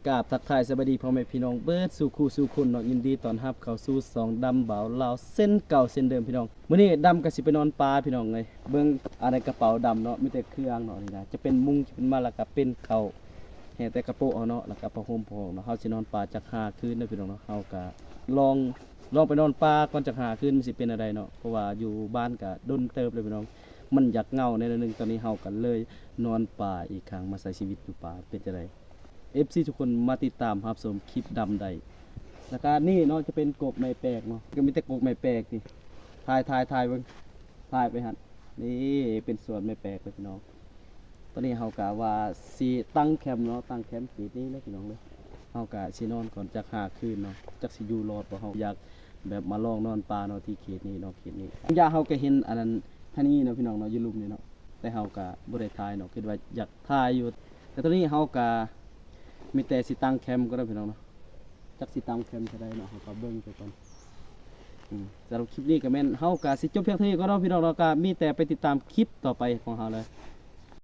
ກາບທັກທາຍສະບາຍດີພໍ່ແມ່ພີ່ນ້ອງເບິດສູ່ຄູ່ສູ່ຄົນເນາະ, ຍິນດີຕ້ອນຮັບເຂົ້າສູ່ຊ່ອງດຳບ່າວລາວເຊັ່ນເກົ່າເຊັ່ນເດີມພີ່ນ້ອງ. ມື້ນີ້ດຳກໍຊິໄປນອນປ່າພີ່ນ້ອງເອີຍ. ເບິ່ງອັນໃນກະເປົາດຳເນາະ, ມີແຕ່ເຄື່ອງເນາະ, ນີ້ນະ ຈະເປັນມຸງ ຈະເປັນໝານ ແລ້ວກໍເປັນເຂົ້າ ແຮ່ແຕ່ກະໂປະເຮົາເນາະ, ແລ້ວກໍຜ້າຫົ່ມພອງເນາະ. ເຮົາຊິນອນປ່າຈັກຫ້າຄືນເດີພີ່ນ້ອງເນາະ. ເຮົາກໍລອງ ລອງໄປນອນປ່າກ່ອນຈັກຫ້າຄືນ ມັນຊິເປັນແນວໃດເນາະ, ເພາະວ່າຢູ່ບ້ານກໍດົນເຕີບແລ້ວພີ່ນ້ອງ, ມັນຢາກເຫງົາແດ່ໜ້ອຍໜຶ່ງ. ຕອນນີ້ເຮົາກໍເລີຍນອນປ່າອີກຄັ້ງ, ມາໃຊ້ຊີວິດຢູ່ປ່າເປັນຈັ່ງໃດ ເອັຟຊີທຸກຄົນມາຕິດຕາມຮັບຊົມຄລິບດຳໄດ້. ແລ້ວກະນີ້ເນາະ ຈະເປັນກົກໄມ້ແປກເນາະ, ກໍມີແຕ່ກົກໄມ້ແປກນີ້. ຖ່າຍ ຖ່າຍ ຖ່າຍເບິ່ງ, ຖ່າຍໄປຫັ້ນ. ນີ້ເປັນສວນໄມ້ແປກເລີຍພີ່ນ້ອງ. ຕອນນີ້ເຮົາກະວ່າຊິຕັ້ງແຄມເນາະ, ຕັ້ງແຄມເຂດນີ້ແຫຼະພີ່ນ້ອງເດີ. ເຮົາກະຊິນອນກ່ອນຈັກຫ້າຄືນເນາະ, ຈັກຊິຢູ່ລອດບໍ່. ເຮົາຢາກແບບມາລອງນອນປ່າເນາະ ທີ່ເຂດນີ້ເນາະ, ເຂດນີ້. ຢ່າງເຮົາກະເຫັນອັນນັ້ນ ທາງນີ້ເນາະພີ່ນ້ອງເນາະ, ຢູ່ລຸ່ມນີ້ເນາະ. ແຕ່ເຮົາກະບໍ່ໄດ້ຖ່າຍເນາະ, ຄິດວ່າຢາກຖ່າຍຢູ່. ແຕ່ຕອນນີ້ເຮົາກະມີແຕ່ຊິຕັ້ງແຄມກ່ອນເນາະພີ່ນ້ອງເນາະ, ຈັກຊິຕັ້ງແຄມເທົ່າໃດເນາະ, ເຮົາກະເບິ່ງໄປກ່ອນ. ອືມ ສຳລັບຄລິບນີ້ກະແມ່ນເຮົາກະຊິຈົບພຽງເທົ່ານີ້ກ່ອນເນາະພີ່ນ້ອງເນາະ, ກະມີແຕ່ໄປຕິດຕາມຄລິບຕໍ່ໄປຂອງເຮົາເລີຍ.